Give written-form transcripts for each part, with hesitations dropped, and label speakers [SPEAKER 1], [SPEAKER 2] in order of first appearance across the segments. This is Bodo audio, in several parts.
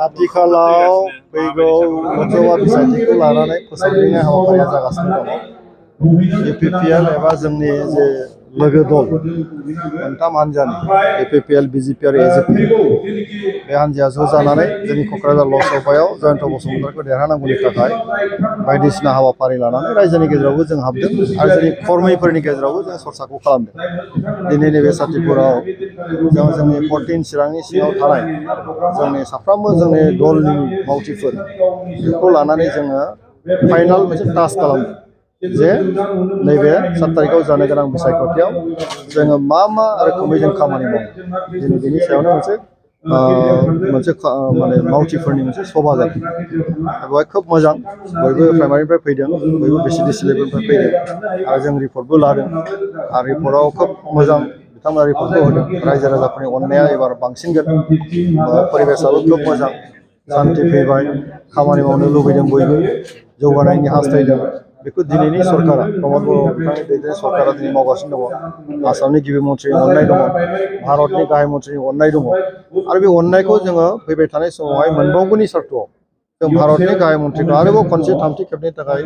[SPEAKER 1] आथिखालाव फैगौ लोकसभा बिसायख'थिखौ लानानै फोसावदिंनाय हाबाफारिया जागासिनो दङ। UPPL एबा जोंनि जे लोगो दल मोनथाम हान्जानि UPPL, BJP आरो AJP बे हान्जाया ज' जानानै जोंनि क'क्राझार लकसभायाव जयन्त बसुमतारीखौ देरहानांगौनि थाखाय बायदिसिना हाबाफारि लानानै रायजोनि गेजेरावबो जों हाबदों आरो जोंनि कर्मैफोरनि गेजेरावबो जों सरसाखौ खालामदों। दिनै नैबे सातिपुराव जों जोंनि 14 चिरांनि सिङाव थानाय जोंनि साफ्रोमबो जोंनि दलनि मावथिफोर बेखौ लानानै जोङो फाइनाल मोनसे टास्क खालामदों जे नैबे 7 तारिखआव जानो गोनां बिसायख'थियाव जोङो मा रोखोमै जों खामानि मावो दिनै बेनि सायावनो मोनसे माने मावथिफोरनि मोनसे सभा जादों। बेवहाय खोब मोजां बयबो प्राइमारिनिफ्राय फैदों, बयबो BCDC लेभेलनिफ्राय फैदों आरो जों रिपर्टबो लादों आरो रिपर्टआव खोब मोजां बिथांमोना रिपर्टखौ होदों। रायजो राजाफोरनि अननाया एबार बांसिनगोन, परिबेसाबो खोब मोजां, सान्थि फैबाय, खामानि मावनो लुबैदों बयबो, जौगानायनि हास्थायदों। बेखौ दिनैनि सरकारा प्रमद बर' बिथांनि दैदेननाय सरकारा दिनै मावगासिनो दङ। आसामनि गिबि मन्थ्रिनि अननाय दङ, भारतनि गाहाय मन्थ्रिनि अननाय दङ आरो बे अननायखौ जोङो फैबाय थानाय समावहाय मोनबावगोननि सार्थआव जों भारतनि गाहाय मन्थ्रिखौ आरोबाव खनसे थामथि खेबनि थाखाय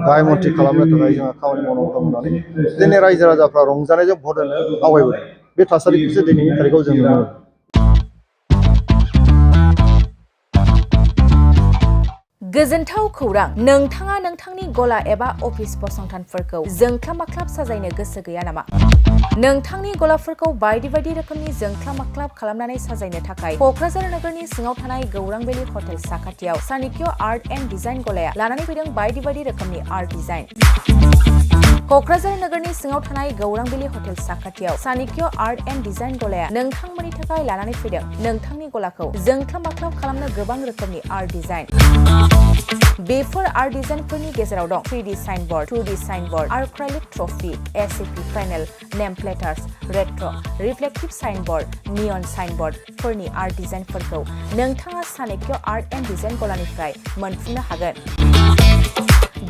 [SPEAKER 1] गाहाय मन्थ्रि खालामनो थाखाय जोंहा खामानि मावनांगौ दं होननानै दिनै रायजो राजाफ्रा रंजानायजों भट होनो आवगायबोदों। बे थासारिखौसो दिनैनि थारिखआव जों नुनो मोनो।
[SPEAKER 2] गोजोनथाव खौरां! नोंथाङा नोंथांनि गला एबा अफिस फसंथानफोरखौ जोंख्लाब माख्लाब साजायनो गोसो गैया नामा? नोंथांनि गलाफोरखौ बायदि रोखोमनि जोंख्लाब माख्लाब खालामनानै साजायनो थाखाय क'क्राझार नोगोरनि सिङाव थानाय गौरां भेलि हटेल साखाथियाव चाणक्य आर्ट एन्ड डिजाइन गलाया लानानै फैदों बायदि रोखोमनि आर्ट डिजाइन। क'क्राझार नोगोरनि सिङाव थानाय गौरां भेलि हटेल साखाथियाव चाणक्य आर्ट एन्ड डिजाइन गलाया नोंथांमोननि थाखाय लानानै फैदों नोंथांनि गलाखौ जोंख्लाब माख्लाब खालामनो गोबां रोखोमनि आर्ट डिजाइन। बेफोर आर्ट डिजाइनफोरनि गेजेराव दं 3D signboard, 2D signboard, acrylic trophy, SAP panel, name plates, retro', reflective signboard, neon साइनबोर्डफोरनि आर्ट डिजाइनफोरखौ नोंथाङा चाणक्य आर्ट एन्ड डिजाइन गलानिफ्राय मोनफुंनो हागोन।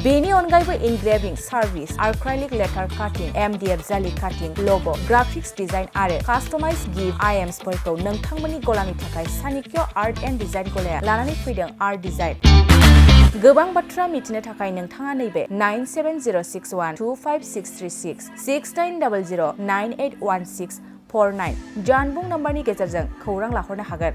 [SPEAKER 2] बेनि अनगायैबो इनग्रेभिं सार्भिस, आर्क्राइलिक लेटार काटिं, MDF जालि काटिं, लग', ग्राफिक्स डिजाइन आरो कास्टमाइज गिफ्ट आइटेम्सफोरखौ नोंथांमोननि गलानि थाखाय चाणक्य आर्ट एन्ड डिजाइन गलाया लानानै फैदों आर्ट डिजाइन। गोबां बाथ्रा मिथिनो थाखाय नोंथाङा नैबे 9706125636 6800981649 जानबुं नम्बरनि गेजेरजों खौरां लाहरनो हागोन।